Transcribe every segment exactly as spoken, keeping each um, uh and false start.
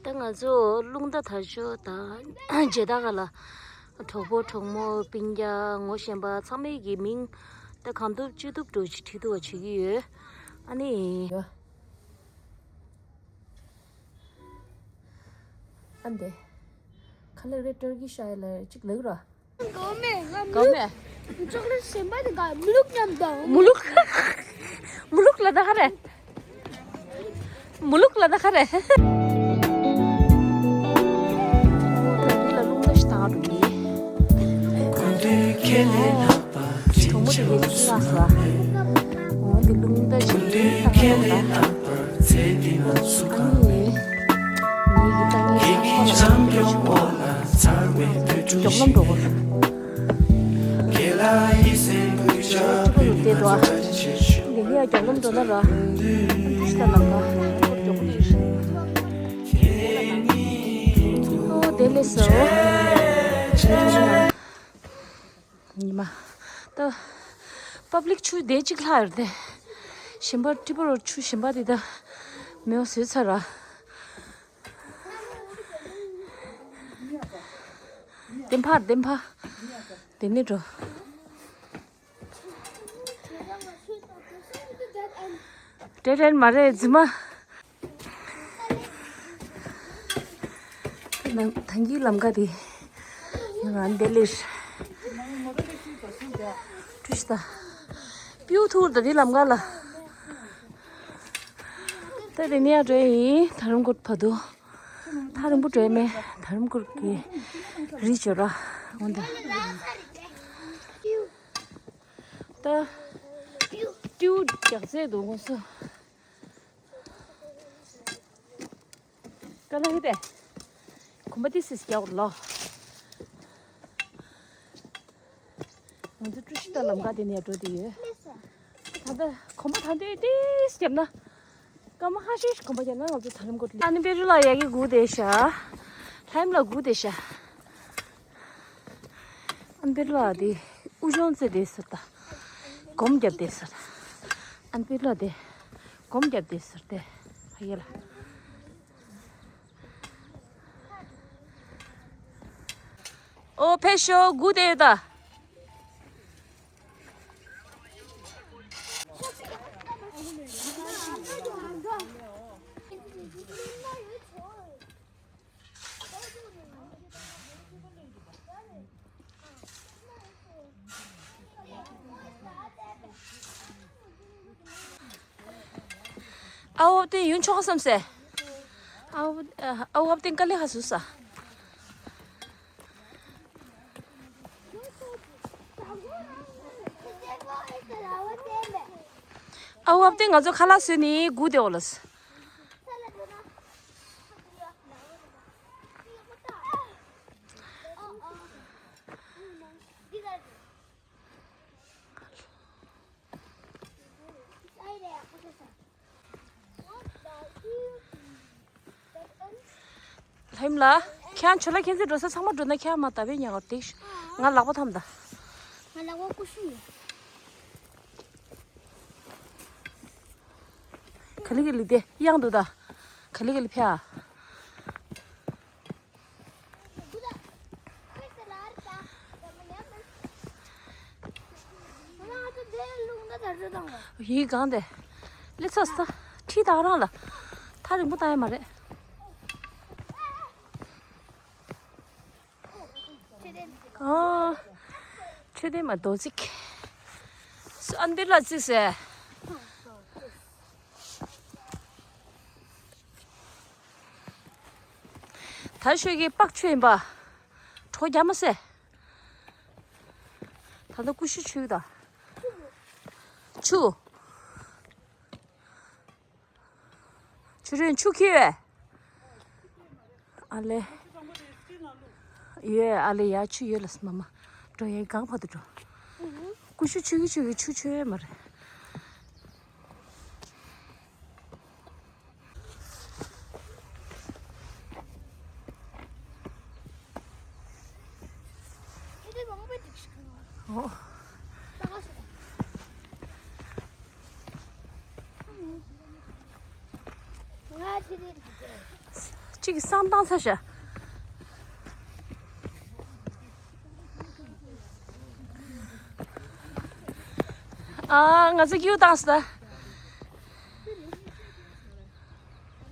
ད་ང་ཚོ་རླུང་རྟ་དར་ལྕོག་དང་མཇལ་དར་ག་ལ། གྲོགས་པོ་གྲོགས་མོ་སྤུན་ཀྱག་ངོ་ཤེས་པ་ཚང་མའི་གི་མིང་ད་གང་ཐུབ་ཅི་ཐུབ་འགྲོ་ཅི་བྲིས་ཐུབ་པ་བྱེད་ཀྱི་ཡོད། ཨ་ནི། ཨ་འདི། ཁ་ལག་རེ་ཏུར་ཀི་ཤ་ཡ་ལ་གཅིག་ལེགས་ར། གོ་མེ། ང་གོ་མེ། ཅོག་ལེ་ཊི་གཞན་པ་དེ་ག་མུ་ལུག་མཉམ་དང་། མུ་ལུག་མུ་ལུག་ལ་ད་ག་རེ། མུ་ལུག་ལ་ད་ག་རེ། ལ་རླུང་རྟ་ཞིག་བཏང་འགྲོ་གི། གྲོགས་མོ་དེ་གའི་ལུག་ལ་ས། འོ་འདི་རླུང་རྟ་ཞིག་བཏང་འགྲོ་གི། ཨ་ནི། ངེད་ཀྱི་ཏང་ངེད་ཁོ་ལ་མགྱོགས་ལམ་འགྲོ་གོ། ཁོ་ལ་བལྟས་འགྲོ། འདི་ནས་མགྱོགས་ལམ་འགྲོ་ན་ར། ཏུ་ཤི་ད་ལམ་ཁ་ཁོ་མགྱོགས་པོ་ཞིག། ཨོ་དེ་ལས་སོ། ཉི་མ། ད། པབ་ལིག་ཆུ་དེ་གཅིག་ལྷག་ཡོད་དེ། གཞན་པ་ཏྲི་པ་རོ་ཆུ་གཞན་པ་དེ་ད། མེའོ་བཟོས་ཚར་ར། དེ་ཕར་དེ་ཕར། དེ་ནས་འགྲོ། དེ་རེད་མ་རེད་རྫུན་མ། ད་ད་གིན་ལམ་ཁ་དེ། ང་འདི་ལེར། ཀྲུ་ཤི་ད། པིའུ་ཐུར་ད་དེ་ལམ་ཁ་ལ། ད་དེ་ནས་འགྲོ་ཡིན་དྷ་རམ་ཀོཊ་བར་དུ། ཐག་རིང་པོ་འགྲོ་ཡ་མེད་དྷ་རམ་ཀོཊ་གི་རི་ཅོ་ར། འོན་ཏེ། ད། ཏིའུ་རྒྱག་རྩེད་འདུག་ངོ་སོ། ཀ་ལ་ཧི་ཏེ། གོམ་པ་ཏི་སིས་རྒྱག་རོགས་ལོ། ང་ཚོ་ཀྲུ་ཤི་ད་ལམ་ཁ་དེ་ནས་འགྲོ་དེ་ཡོད། ད་ལྟ་གོམ་པ་ད་འདི་ཏིས་རྒྱབ་ན། སྐར་མ་ཁ་ཤས་ཤིག་གོམ་པ་རྒྱབ་ན་ང་ཚོ་དྷ་རམ་ཀོཊ་ལ། ཨ་ནི་པེ་རུ་ལ་ཡ་གི་སྒུག་བསྡད་ཤག་ལྷ་ཡུམ་ལ་སྒུག་བསྡད་ཤག་ཨན་པེ་ལོ་ཨ་དེ་དབུ་ལྗོངས་རྩེ་དེ་ཟེར་ད། སྒོམ་བརྒྱབ་དེ་ཟེར། ཨན་པེ་ལོ་ཨ་དེ་སྒོམ་བརྒྱབ་དེ་ཟེར་ཏེ། ཕ་གི་ལ། ཨོ་ཕེབས་ཤོག་སྒུག་བསྡད་ཡོད་ད། ཨ་བོ་དེ་ཡུན་ཆོག་བསམ་སེ། ཨ་བོ་ཨ་བོ་དེ་དཀའ་ལས་ཁག་བཟོས་ས། ཨ་བོ་དེ་ང་ཚོ་ཁ་ལག་བཟོས་ནས་སྒུག་བསྡད་འོ་ལགས། ལྷ་ཡུམ་ལགས། ཁྱེད་ཆོ་ལ་ཁྱེད་ཚོའི་འགྲོ་ས་ཚང་མ་འགྲོ་ན་ཁྱེད་མ་ད་བས་ཉག་ཏིག་ང་ལག་པ་ཐམ་ད། ང་ལག་པ་ཀུ་ཤུ་ཡོད། ག་ལི་ག་ལི་དེ་གཡང་འདུག་ད། ག་ལི་ག་ལི་ཕྱ། ཡིན་གང་དེ། ལི་ཚོ་ས། ཁྲིད་ད་རང་ལ། ཐག་རིང་པོ་བཏང་ཡ་མ་རེད། ཨ། ཆོས་ལྡན་མ་རྡོ་རྩིག་ཨན་པེ་ལ་རྩིག་ཟེར། ད་ཤོད་ཀྱི་པག་ཆུ་ཡིན་པ། གྲོ་རྒྱ་མ་སེ། ད་ལྟ་ཀུ་ཤུ་ཆུ་ད། ཆུ། ཆུ་རིན་ཆུ་ཁྱེར་བས། ཨ་ལེ། ཡོད་ཨ་ལེ་ཡ་ཆུ་ཡོད་ལ་སི་མ་མ། འགྲོ་ཡའི་གང་བར་དུ་འགྲོ། ཀུ་ཤུ་ཆུ་གི་ཆུ་གི་ཆུ་ཆུ་ཡོད་མ་རེད། ཨོ། གཅིག་གིས་བསམ་བཏང་ཚར་ཤག་ཨ། ང་ཚོ་ཀིའུ་བཏང་སོང་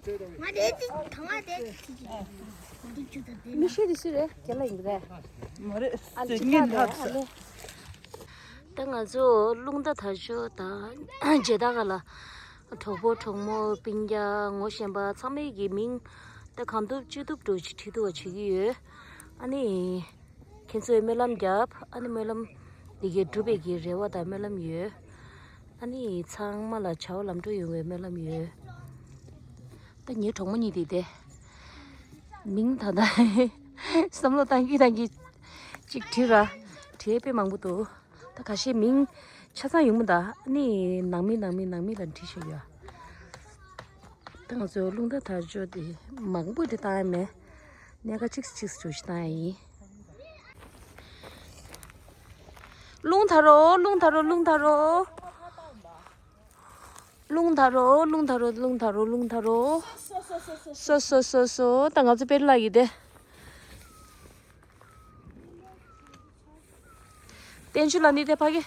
ད། ང་དེ་དེ་གང་ང་དེ་དེ་དེ་དེ་ཅུ་ད་དེ་མི་ཤེས་དེ་སུ་རེད། རྒན་ལགས་ཡིན་པ་རེད། མ་རེད། ཨ་ལེ་ཅི་ཁ་ལེ་ཨ་ལེ། ད་ང་ཚོ་རླུང་རྟ་དར་ལྕོག་དང་རྗེ་ད་ག་ལ། གྲོགས་པོ་གྲོགས་མོ་སྤུན་ཀྱག་ངོ་ཤེས་པ་ཚང་མའི་གི་མིང་། ད་གང་ཐུབ་ཅི་ཐུབ་འགྲོ་ཅི་བྲིས་ཐུབ་པ་བྱེད་ཀྱི་ཡོད། ཨ་ནི། ཁྱེད་ཚོས་སྨོན་ལམ་རྒྱབ། ཨ་ནི་སྨོན་ལམ་འདི་གའི་འགྲུབ་པའི་གི་རེ་བ་དང་སྨོན་ལམ་ཡོད། ཨ་ནི་ཚང་མ་ལ་བྱ་བ་ལམ་འགྲོ་ཡོང་བའི་སྨོན་ལམ་ཡོད། ད་ངའི་གྲོགས་མོ་གཉིས་དེ་དེ། མིང་ད་ལྟ་བསམ་བློ་བཏང་གི་བཏང་གི་ཅིག་བྲིས་ར། བྲིས་དཔེ་མང་པོ་འདུག་ད་ཁ་ཤས་མིང་ཆ་ཚང་ཡོང་མི་འདུག་ཨ་ནི་ནང་མི་ནང་མི་ནང་མི་ལ་བྲིས་ཤག་ཡོད། ད་ང་ཚོ་རླུང་རྟ་དར་ལྕོག་དེ་མང་པོ་དེ་བཏང་ཡ་མེད། གནས་ཀ་གཅིག་གཅིག་ཅུ་ཞིག་བཏང་ཡ་ཡིན། རླུང་དར་རོ། རླུང་དར་རོ། རླུང་དར་རོ། རླུང་དར་རོ། རླུང་དར་རོ། རླུང་དར་རོ། རླུང་དར་རོ། སོ་སོ་སོ་སོ། ད་ང་ཚོ་དཔེར་ལ་ཡི་དེ། བསྟན་ཆོས་ལ་ནི་དེ་ཕ་གི།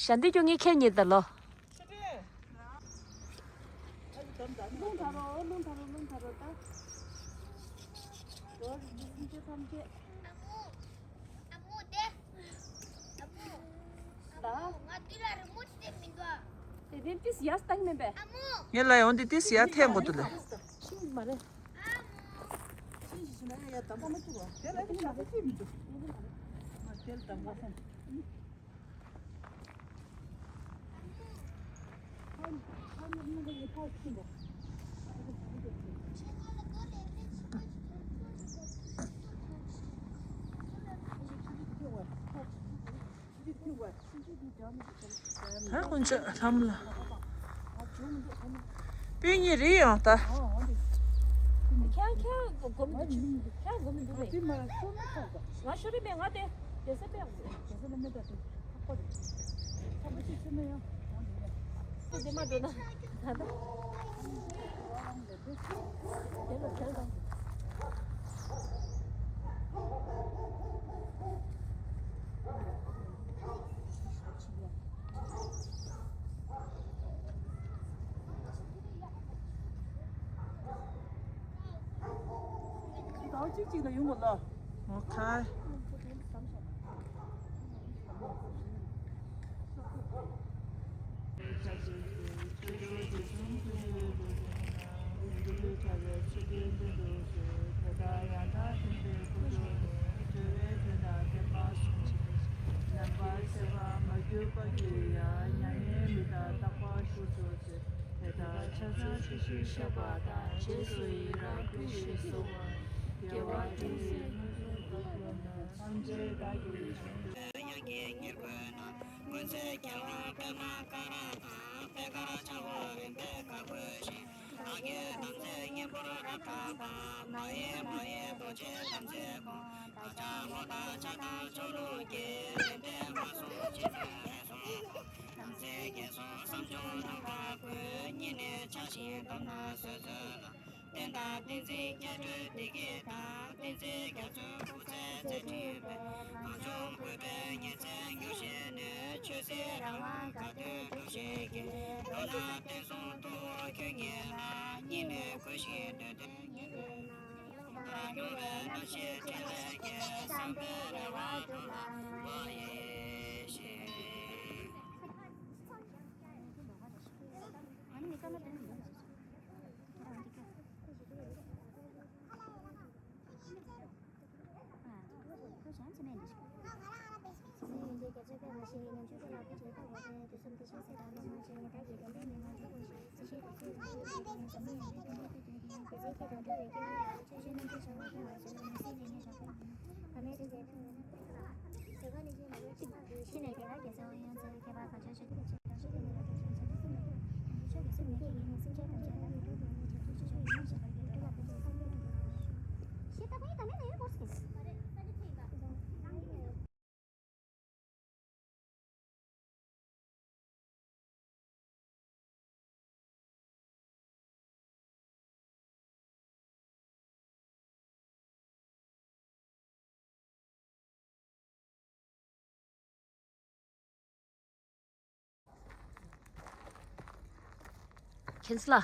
ཞལ་འདེབས་སྐྱོན་ངེས་ཁྱེད་ཉིད་ད་ལོ། རླུང་དར་རོ། རླུང་དར་རོ། རླུང་དར་རོ། ད་ལོ་རིག་འཛིན་ཆོས་ཐམས་ཅད། ད་ང་དུས་ལ་རི་མོ་ཅི་དེ་མི་འདུག་དེ་དེ་ཏིས་ཡ་སྟག་མིན་པས། ངས་ལ་ཡོང་དེ་ཏིས་ཡ་ཐེན་པོ་དུ་ལེ། ཤིང་མ་རེད། ཤིང་ཞིག་ཞིག་ན་ཡ་ཡ་དམ་པ་མ་ཐུག་བ། དེ་ལ་ཡ་ཤིང་མ་རེད་ཅི་མི་འདུག་ང་དེ་ལ་དམ་པ་སོང་། ད་དཀོན་མཆོག་ལྷ་མོ་ལ། སྤུན་གཉིས་རེད་ཡང་ད། ཁྱེད་ཁྱེད་སྒོམ་ཁྱེད་སྒོམ་འདུག་རེད། ང་ཤོར་རེད་པས། ང་དེ་དེ་ས་པས། དེ་མ་འགྲོ་ན་ད་ད། ཟླ་བ་གཅིག་གཅིག་ལ་ཡོང་དགོས་ལ། ཨོ་ཁེ། དེ་ལྟར་ཕྱག་འཚལ་ཚུལ་བཞིན་བཤགས་པ་དང་། རྗེས་སུ་ཡི་རང་བསྐུལ་ཞེས་གསོལ་བ། དགེ་བ་ཇི་སྲིད་མངོན་སུམ་དུ་བསྒྲུབས་ནས། ཐམས་ཅད་བདག་གིས་ཀྱང་། ཡང་དགེ་བསྙེན་བཀོད་ན། ཀུན་ཚེ་རྒྱལ་བ་པདྨ་ཀ་ར་དང་། པད་དཀར་འཆང་བ་རིམ་པས་བཀའ་བསྒོས་ཤིང་། བདག་གི་དམ་ཚིག་གཉེན་པོར་རབ་བསྐངས་པ། མ་ཡེངས་མ་ཡེངས་རྡོ་རྗེ་དམ་ཚིག་དགོངས། བདག་ཅག་མོ་དང་ཕྱག་དང་ཆོ་ལོ་བརྒྱད། རིམ་པས་མ་སོང་ཕྱི་ཚུལ་རེ་སོང་། དམ་ཚིག་བརྒྱད་སོགས་བསམ་སྦྱོར་རྣམ་པ་ཀུན། སྙིང་ནས་བྱང་ཞིང་བསྡོམས་ན་བཟོད་ཚུལ་ལ། རྟེན་དང་བསྟན་འཛིན་སྐྱེ་འགྲོའི་བདེ་སྐྱིད་དང་། བསྟན་འཛིན་རྒྱ་མཚོའི་སྐུ་ཚེ་རྩལ་ཕྲན་པའི། གངས་ལྗོངས་བཀོད་པའི་ཉིན་མཚན་མྱུར་བཞད་ནས། ཆོས་སྲིད་རང་དབང་དགའ་སྟོན་འགྲུབ་ཤིག་གི། མདོར་ན་བསྟན་སྲུང་ཐུ་བོ་ཁྱོད་ཉིད་ལ། སྙིང་ནས་གུས་ཤིང་འདོད་དོན་ཉེར་བའི་ནང་། ཡོངས་དག་སྐྱོང་བའི་རྣམ་ཤེས་ཕྲིན་ལས་ཀྱིས། བསམ་པའི་རེ་བ་འགྲུབ་པར་མ་ཡེ་ཤེས། ཁྱེད་ཚོ་ལ།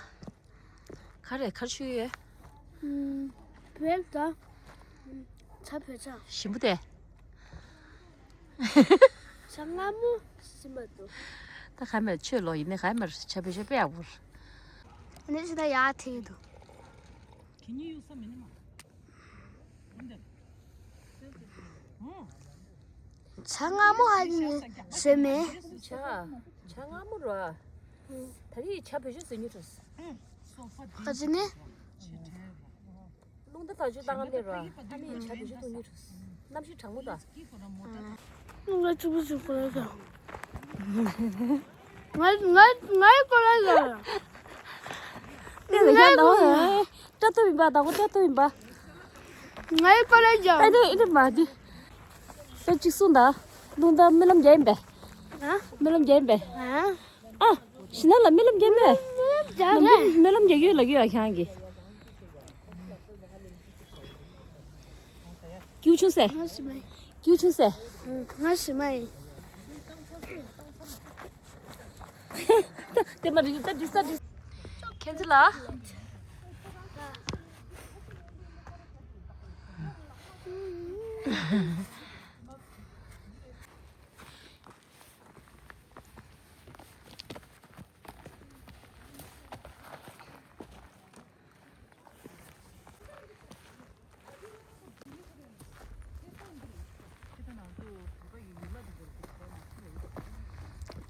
ག་རེ་ག་རེ་ཞུ་ཡོད། ཨུམ། བོད་ད། ཇ་བོད་ཇ། ཞིམ་པོ་དེ། ཇ་མངར་མོ་ཞིམ་པ་འདུག་ད་ག་མེད་ཆོས་ལོ་ཡིན་ནི་ག་མེད་ཇ་བོད་ཇ་དཔེ་ཡག་པོ་རེད། ཨ་ནི་ཇི་ལྟར་ཡག་ཐེ་འདུག་ཁྱེད་གཉིས་གཡུག་ས་མིན་ནི་མ། ཇ་མངར་མོ་ཧ་ནི་བཟོས་མེད། ཇ་ཇ་མངར་མོ་ར། ད་རེས་ཇ་བོད་ཇ་བཟོས་ཉོ་འགྲོ། ག་ཅི་ནི། རླུང་རྟ་དང་ཆུ་བཏང་ནས་ར། ཨ་ནི་ཇ་བོད་ཇ་བཏུང་ཉོ་འགྲོ། གནམ་གཤིས་གྲང་མོ་ད། རླུང་རྟ་གཅིག་པུ་ཞིག་གོ་ལ་ཟ། ང་ང་ང་ཡི་གོ་ལ་ཟ། ཨེ་ལ་ཡ་ལ་བ། སྐྲ་ཐོ་ཡིན་པ་ད་གོ་སྐྲ་ཐོ་ཡིན་པ། ང་ཡི་གོ་ལ་ཟ། ཨེ་དེ་ཨེ་དེ་མ་དེ། ད་གཅིག་གསུངས་ད། རླུང་རྟ་རྨི་ལམ་རྒྱག་ཡིན་པས། ཨ། རྨི་ལམ་རྒྱག་ཡིན་པས། ཨ། ཨ། ཤི་ན་ལ་རྨི་ལམ་རྒྱག་མེད། རྨི་ལམ་རྒྱག་མེད། རྨི་ལམ་རྒྱག་ཡོད་ལ་ཡོད་ཨ་ཁྱང་གི། ཀྱུ་ཆུང་སེ། ང་ཤི་མ་ཡིན། ཀྱུ་ཆུང་སེ། ང་ཤི་མ་ཡིན། དེ་མ་རེད་ད་འདྲི་ས་འདྲི། ཁྱེད་ཚོ་ལ།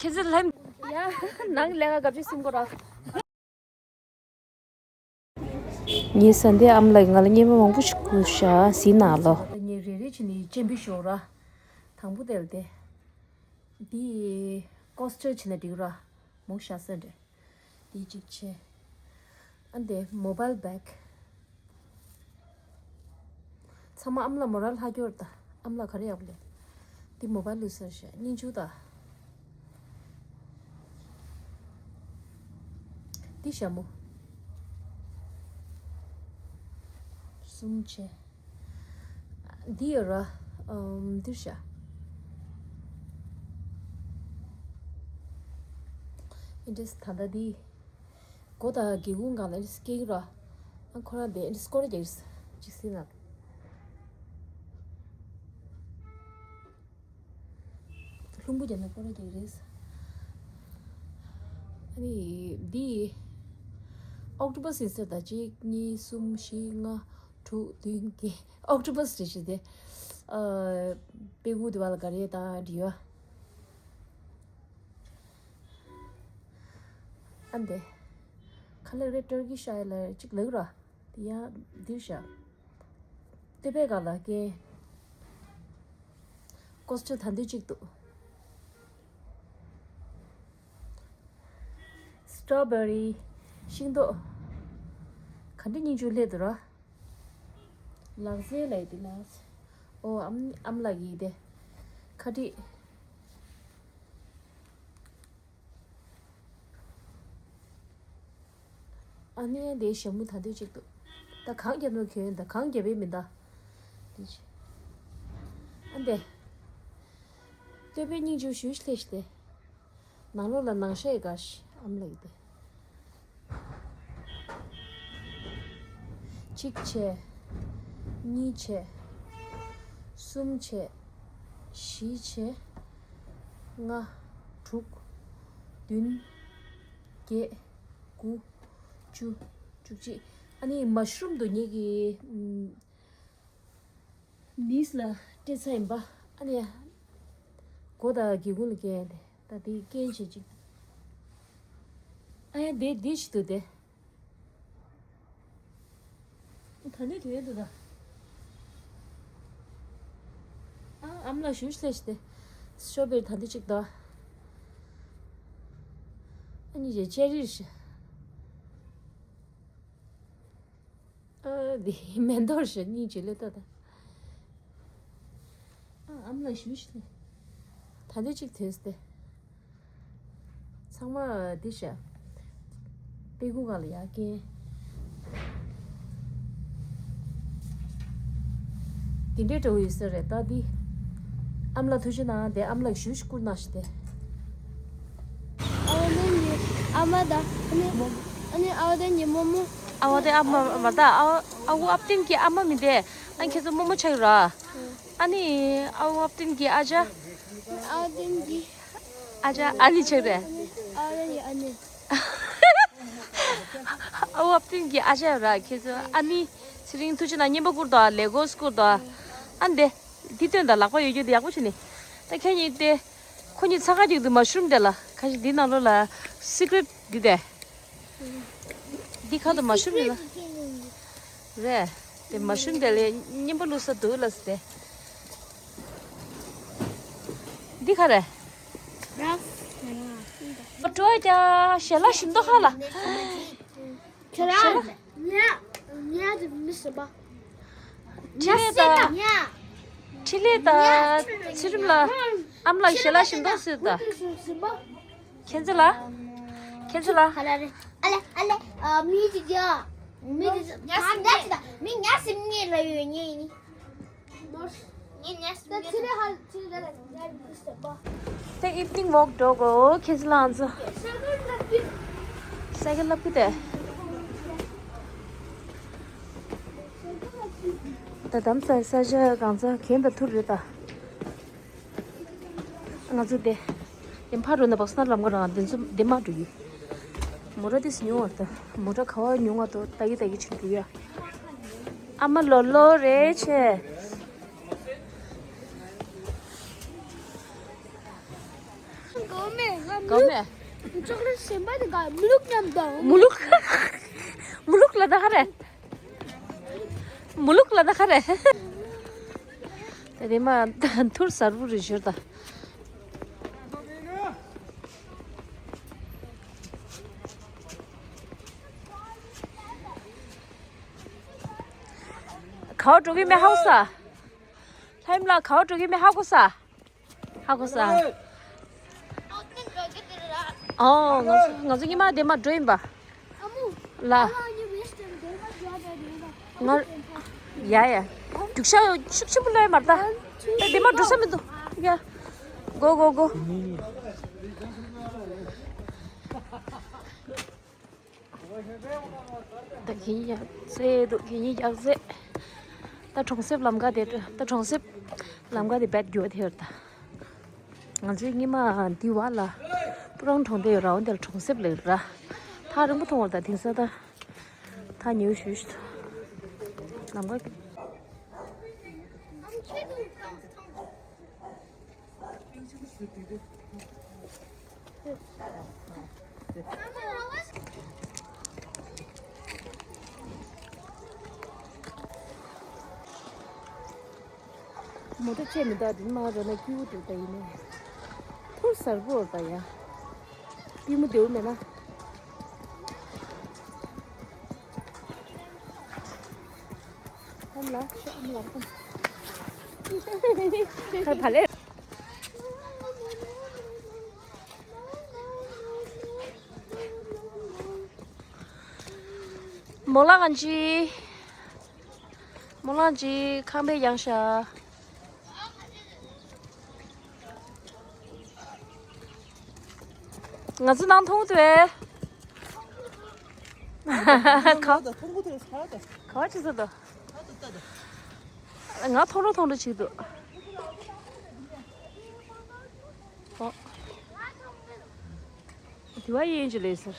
ཁྱེད་ཚོ་ལྷན། ཡ། ནང་ལས་ཀ་གབ་ཅིག་སིམ་གོ་ར། ངའི་ས་འདི་ཨམ་ལགས་ང་ལ་སྙེ་མ་མང་པོ་ཞིག་བསྐུར་ཤག་ཟིན་ན་ལོ། ངས་རེ་རེ་བྱས་ནས་སྤྱན་འབུལ་ཞོག་ར། དང་པོ་དེ་ལ་དེ། འདི་ཀོ་སི་ཊར་བྱས་ན་འགྲིག་ར། མོ་ཤ་ས་འདྲ། འདི་གཅིག་བྱས། ཨ་འདི་མོ་བཱལ་བེག་ཚང་མ་ཨམ་ལགས་མོ་ར་ལྷག་སྐྱོར་ད། ཨམ་ལགས་ག་རེ་ཡག་པོ་ལས། འདི་མོ་བཱལ་ལུས་ཟེར་ཤག་སྙིང་ཆུ་ད། འདི་ཞྭ་མོ། གསུམ་བྱས། འདི་ཡོད་ར། ཨམ། འདིར་བཞག་ཨིན་ཏྲེས་ད་ལྟ་འདི། སྒོ་དང་སྒེའུ་ཁུང་སྒང་ལ་ཨིན་ཏྲེས་སྐྱེ་གི་ར། ཨ་ཁོ་རང་དེ་ཨིན་ཏྲེས་སྐོར་ར་རྒྱག་གི་རེད། ཅིག་སྲིད་ན། ལྷུང་པོ་རྒྱག་ན་སྐོར་ར་རྒྱག་གི་རེད། ཨ་ནི་འདི། ཨོག་ཊོ་པ་སི་ཡིན་ཟེར་ད་གཅིག་གཉིས་གསུམ་བཞི་ལྔ་དྲུག་བདུན་བརྒྱད། ཨོག་ཊོ་པ་སི་རེད་ཤི་དེ། ཨ། དཔེ་ཁུག་དེ་བ་ལ་ག་རེ་དང་འབྲི་བ། ཨ་འདི། ཁ་ལག་རེ་ཊར་ཀི་ཤ་ཡ་ལ་གཅིག་ལེགས་ར། དེ་ཡང་འདིར་བཞག་སྟོད་པའི་སྒང་ལ་སྐྱེ། ཀོ་སི་ཊར་ད་འདོད་གཅིག་འདུག་སི་ཊོ་བེ་རི། ཤིང་ཏོག་ག་འདྲ་སྙིང་རྗེ་སླེབས་འདུག་ར། ལག་རྩལ་ལ་ཡི་དེ་ལག་རྩལ། ཨོ་ཨམ་ཨམ་ལགས་ཀྱིས་དེ། ཁ་དྲིས། ཨ་ནེ་དེའི་ཞྭ་མོ་ད་འདོད་ཅིག་འདུག་ད་གང་རྒྱབ་ནོ་གྱོན་ད་གང་རྒྱབ་པའི་མིན་ད། དེ་ཅི། ཨ་འདེ། སྟོད་པའི་སྙིང་རྗེ་ཞུ་ཤི་ལེ་ཤི་དེ། ནང་ལོགས་ལ་ནང་ཤ་ཡི་དགའ་ཤི་ཨམ་ལགས་དེ། གཅིག་བྱས། གཉིས་བྱས། གསུམ་བྱས། བཞི་བྱས། ལྔ། དྲུག་བདུན། བརྒྱད། དགུ། བཅུ། བཅུ་གཅིག་ཨ་ནི་མ་ཤ་རུམ་དུ་ཉིད་ཀྱི་ཨམ། ནིས་ལ་སྤྲད་ཚར་ཡིན་པ། ཨ་ནི། སྒོ་དང་སྒེའུ་ཁུང་ལ་སྐྱེལ་ཡ་དེ། ད་དེ་སྐྱེལ་བྱེད་ཅིག་ཨ་ཡ་དེ་དེ་ཞིག་འདུག་དེ། ད་ནི་དུས་ཡུན་འདུག་ད། ཨ་ཨམ་ལགས་ཞུ་ཤི་ལེ་ཤི་དེ། སི་ཊོ་བེ་རི་ད་འདི་གཅིག་ད། ཨ་ནི་རེ་ཅེ་རི་ཤི། ཨ་འདི་མེན་ཏོར་ཞིག་གཉིས་ཅིག་ལས་ལྟ་ད། ཨ་ཨམ་ལགས་ཞུ་ཤི་ལེ། ད་འདི་གཅིག་ཐོས་ཏེ། ཚང་མ་འདི་ཤ། དཔེ་ཁུག་སྒང་ལ་ཡར་སྐྱེལ། འདི་འདྲའི་འདྲ་བོ་ཡོད་ས་རེད་ད་འདི། ཨམ་ལགས་ཐུགས་རྗེ་གནང་དེ་ཨམ་ལགས་ཞུ་ཤི་བསྐུར་གནང་ཤི་དེ། ཨ་ནི་ཨ་མ་ད་ཨ་ནི། ཨ་ནི་ཨའོ་ཏན་གྱི་རྨོ་མོ། ཨའོ་ཏན་ཨ་མ་མ་ད་ཨའོ་ཨའུ་ཨབ་ཏན་གྱི་ཨ་མ་མི་དེ། ཨ་ཁྱེད་ཚོ་རྨོ་མོ་ཆགས་ཡོད་ར། ཨ་ནི་ཨའོ་ཨབ་ཏན་གྱི་ཨ་ཅག་ཨའོ་ཏན་གྱི་ཨ་ཅག་ཨ་ནི་ཆགས་རེད། ཨའོ་ཏན་གྱི་ཨ་ནི། ཨའོ་ཨབ་ཏན་གྱི་ཨ་ཅག་ཡོད་ར་ཁྱེད་ཚོ། ཨ་ནི་ཚེ་རིང་ཐུགས་རྗེ་གནང་། བརྙན་པར་བསྐུར་དང་ལེ་གོ་སི་བསྐུར་དང་། ཨ་འདི་འདི་སྟོན་དང་། ལག་པ་ཡོད་རྒྱུ་དེ་ཡག་པོ་བྱས་ནས། ད་ཁྱེད་གཉིས་དེ། ཁོ་གཉིས་ཚ་ཁ་རྒྱུག་དུས་མ་ཤུམ་དེ་ལ་ཁ་ཤས་འདི་ནང་ལོགས་ལ་སི་ཀི་རེཊ་འདི་དེ། འདི་ཁ་དུ་མ་ཤུམ་དེ་ལ། རེད། དེ་མ་ཤུམ་དེ་ལས་བརྙན་པར་བླུགས་ས་འདུག་ལ་ཟེར་ཏེ། འདི་ག་རེད། སྤྲོ་བ་རྒྱག་ཞལ་ལག་ཞིམ་མདོག་ཁ་ལ། ཁྱེད་རང་། ཉ་ཉ་དེ་མི་སྲིད་པ། འཕྲིན་ལས་དང་། ཉ། འཕྲིན་ལས་དང་ཚེ་རིང་ལ་ཨ་མ་ལགས་ཞལ་ལག་ཞིམ་མདོག་ཟེར་ད། མཁྱེན་བརྩེ་ལགས། མཁྱེན་བརྩེ་ལགས། ཁ་ལ་རེ། ཨ་ལེ་ཨ་ལེ། ཨ་མི་དེ་གྱ། མི་དེ་ཉ་སེམས་ཉེས། མི་ཉ་སེམས་ཉེས་ལ་ཡོད་ཉེ་ཡིན། དེ་ཨིབ་ནིང་ཝོག་འགྲོ་གོ་ཁྱེད་ཚོ་ལ་ང་ཚོ། སའི་ཀལ་སླེབས་ཀྱི་དེ། ད་དམ་ས་ས་ཆ་གང་ཚ་གན་ད་ཐུར་རེད་ད། ང་ཚོ་དེ། དེ་ཕ་རུ་ན་བག་སྣ་ལམ་ག་རང་དེ་ཚོ་དེ་མ་འགྲོ་ཡི། མོ་ར་དེ་སི་ཉུང་བ་ད། མོ་ར་ག་བ་ཉུང་བ་དོ་ད་གི་ད་གི་ཆིག་དུ་ཡ། ཨ་མ་ལོ་ལོ་རེ་ཆེ། གོ་མེ། གོ་མེ། ཅོག་ལེ་ཊི་སེམས་པ་དེ་ག་མུ་ལུག་མཉམ་དང་། མུ་ལུག་མུ་ལུག་ལ་ད་ཧ་རེ། མུ་ལུག་ལ་ད་ཧ་རེ། དེ་རེ་མ་ཐུར་གསར་བུ་རེ་ཞོར་ད། ག་བ་འགྲོ་གི་མེད་ཧ་གོ་ས། ལྷ་ཡིམ་ལགས་ག་བ་འགྲོ་གི་མེད་ཧ་གོ་ས། ཧ་གོ་ས། ཨོ་ང་ཚོ་ང་ཚོ་ཉི་མ་དེ་མ་འགྲོ་ཡིན་པ། ལ། ང་། ཡ་ཡ། རྒྱུག་ཤར་ཤུགས་ཆེན་པོ་སླེབས་མ་རེད་ད། ཨེ་དེ་མ་འགྲོ་ས་མི་འདུག་ཡ། གོ་གོ་གོ། ད་གིན་ཡག་ཚེ་འདུག་གིན་ཡག་ཚེ། ད་གྲོང་གསེབ་ལམ་ཀ་དེ་ད་གྲོང་གསེབ་ལམ་ཀ་དེ་བེད་རྒྱུ་དེ་ཡོད་ད། ང་ཚོའི་སྔོན་མ་འདི་བ་ལ་སྤུ་རང་གྲོང་སྡེ་ཡོད་ར། འོན་ཏེ་གྲོང་གསེབ་ལ་ཡོད་ར། ཐག་རིང་པོ་མཐོང་བ་ད་དེང་སང་ད། ཐག་ཉེ་བོ་ཞུ་ཞུ་ད། ལམ་ཀ། མོ་ཊ་ཆད་མི་འདུག་འདི་མ་ར་ན་སྐྱིད་པོ་འདུག་ད་ཡིན་ནའི། ཐུར་གསར་པོ་ད་ཡ། པུས་མོ་བདེ་པོ་མེད་ན། ཨ་མ་ལགས་ཤོག་ཨ་མ་ལགས་ཁ་བ་ལེ། མོ་ལགས་ང་ཅི། མོ་ལགས་ཅི་ཁང་པའི་ཡང་ཤ། ང་ཚོ་ནང་མཐོང་གི་འདུག་གས། ག་ག་བ་ཅི་ཟེར་འདུག་ང་མཐོང་རོགས་མཐོང་རོགས་བྱེད་ཀྱི་འདུག་ཨོ། དེ་བ་ཡིན་གྱི་ལས་ཟེར།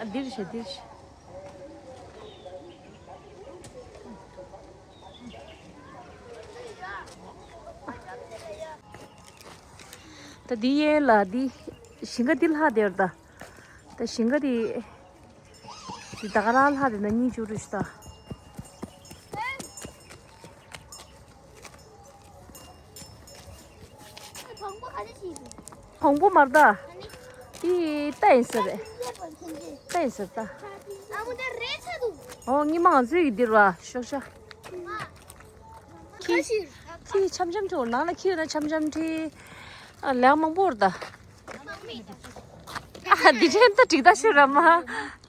ཨ་འདིར་བྱེད་འདིར་བྱེད། ད་འདི་ཡན་ལ་འདི་ཞིང་ཁ་འདི་ལྷག་བསྡད་ཡོད་ད། ད་ཞིང་ཁ་འདི་འདི་ད་ག་རང་ལྷག་བསྡད་ན་གཉིས་བཅུ་རུ་ཞིག་ད། བོང་བུ་མ་རེད་ད། འདི་རྟ་ཡིན་ས་རེད། རྟ་ཡིན་ས་རེད་ད། ཨོ་སྔོན་མ་ང་ཚོའི་གི་འདིར་བ་ཤོག་ཤ། ཁྱི། ཁྱི་འཆམ་འཆམ་འགྲོ་ནང་ལ་ཁྱི་ཡོད་ན་འཆམ་འཆམ་ཁྲི། ལས་མང་པོ་རེད་ད། ཨ་འདི་འདྲའི་ད་འགྲིག་ད་ཤོད་ར་མ།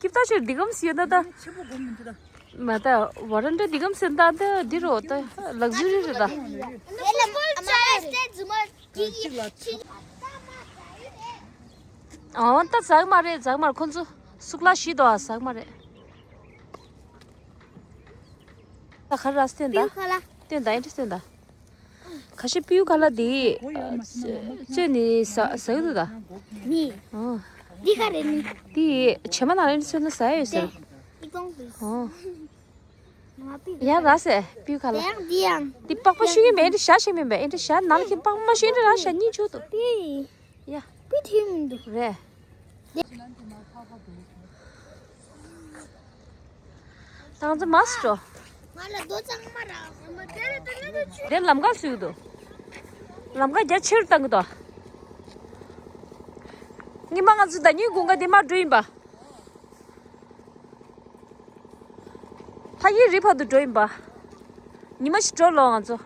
སྐྱིབ་ད་ཤོད་འདི་གམ་སི་ཡོད་ན་ད། ཆེན་པོ་སྒོམ་མི་འདུག་ད། མ་ད་ཝ་རན་ཌ་འདི་གམ་སེ་ད་ད་འདི་རོ་ད་ལག་ཟུ་རི་རེད་ད། གཅིག་ལ་ཆ། ཨོ་ད་ཟག་མ་རེད། ཟག་མ་རེད། ཁོ་ཚོ་སུག་ལ་ཤི་དོ་ཨ། ཟག་མ་རེད། ད་ཁ་ར་སྟོན་ད། པིའུ་ཁ་ལ། སྟོན་ད། ཨེ་འདྲ་སྟོན་ད། ཁ་ཤས་པིའུ་ཁ་ལ་དེ་བཙོས་ནི་ཟ་ཟ་གི་འདུག་ད། ནི། ཨོ། འདི་ག་རེད་ནི། དེ་བྱེ་མ་ནང་ལ་ནི་བཙོས་ན་ཟ་ཡ་ཡོད་ཟེར། ཨི་ཀོང་པིས། ཨོ། ང་པིའུ་ཡ་ར་སེ་པིའུ་ཁ་ལ། དེ་ཡང་འདི་ཡང་། འདི་པགས་པ་ཤུ་གི་མེད། འདི་ཤ་ཤེས་མེད་པས། ཨེ་འདྲ་ཤ་ནང་ལ་ཁྱེད་པགས་པ་ཤུ་འདྲ་ར་ཤ་གཉིས་བཅུག་ཏུ། པིའུ། ཡ། པི་ཐི་མི་འདུག་རེད། ཏང་ཙི་མ་སི་འགྲོ། ང་ལ་རྡོ་གཙང་མ་རག་དེ་ལམ་ཁ་སུས་འདུག་ལམ་ཁ་རྒྱ་ཆེར་བཏང་གི་འདུག་ཉི་མ་ང་ཚོ་ཟླ་ཉིན་དགུན་ཁ་དེ་མ་འགྲོ་ཡིན་པ། ལྷ་ཡི་རི་བར་དུ་འགྲོ་ཡིན་པ། ཉི་མ་ཞིག་འགྲོ་ལོ་ང་ཚོ།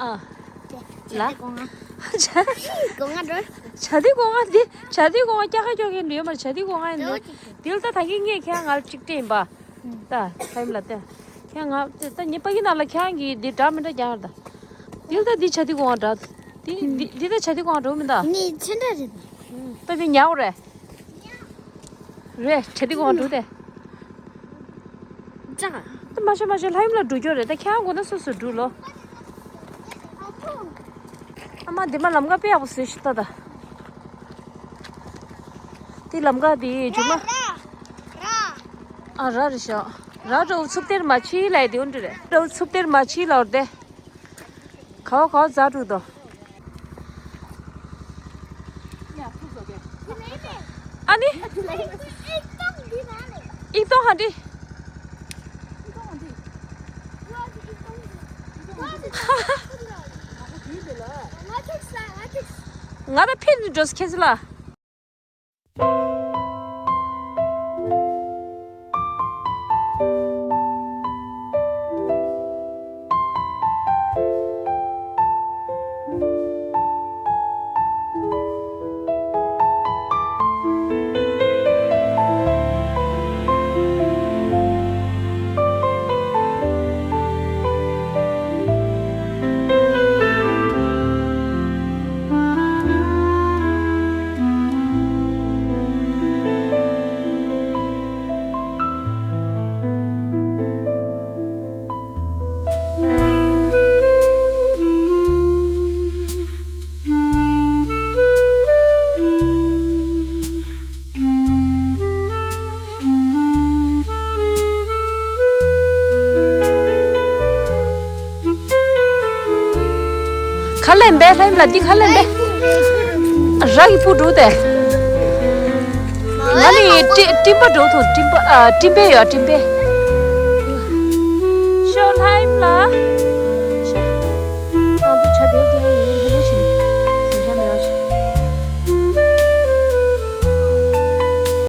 ཨ། ལ། བྱ་དེ་སྒོ་ང་། བྱ་སྒོ་ང་འགྲོ། བྱ་དེ་སྒོ་ང་འདི། བྱ་དེ་སྒོ་ང་སྐྱ་ཁ་སྐྱོ་མཁན་ཡོད་མ་རེད། བྱ་དེ་སྒོ་ང་ཡིན་ནོ། འདི་ལ་ད་ད་གིན་ངས་ཁྱེད་ང་ལ་གཅིག་སྤྲད་ཡིན་པ། ད་ཧེམ་ལ་ལྟ། ཁྱེད་ང་ད་ངའི་པ་གི་ནང་ལ་ཁྱེད་གིས་འདི་འདྲ་མི་འདྲ་རྒྱག་ད། འདི་ལ་ད་འདི་བྱ་དེ་སྒོ་ང་འདྲ། འདི་འདི་འདི་ད་བྱ་དེ་སྒོ་ང་འགྲོ་མི་འདའ། ངའི་ཚོན་འདྲ་རེད། ད་འདི་ཉའོ་རེད། རེད། བྱ་དེ་སྒོ་ང་འགྲོ་དེ། ཙག་ད་མ་ཤོད་མ་ཤོད། ལྷ་ཡུམ་ལ་འགྲོ་རྒྱུ་རེད། ད་ཁྱེད་རང་དགོས་ན་སོ་སོ་འགྲོ་ལོ། ཨ་མ་འདི་མ་ལམ་ཁ་དཔེ་ཡག་པོ་བཟོས་ཤག་ད་ད། དེ་ལམ་ཁ་དེ་མཇུག་མ། ཨ་ར་རེད་ཤག་ར་འགྲོ་འཚུབ་སྟེར་མ་ཕྱི་ལ་དེ་འོན་འགྲོ་རེད། འགྲོ་འཚུབ་སྟེར་མ་ཕྱི་ལ་འོར་དེ། གའོ་གའོ་ཛ་དྲུག་དོ། ཨ་ནི། ཨིག་ཏོང་ཧ་འདི། ང་ད་ཕིན་འགྲོ་ཁྱེད་ལ། ཁ་ལེན་པས། ལྷ་ཡུམ་ལ་འདི་ཁ་ལེན་པས། ར་གི་སྤུ་འགྲོ་དེ། ང་ནི་སྤྲིན་སྤྲིན་པ་འགྲོ་ཐུབ། སྤྲིན་པ་ཨ་སྤྲིན་པས་ཡོད། སྤྲིན་པས།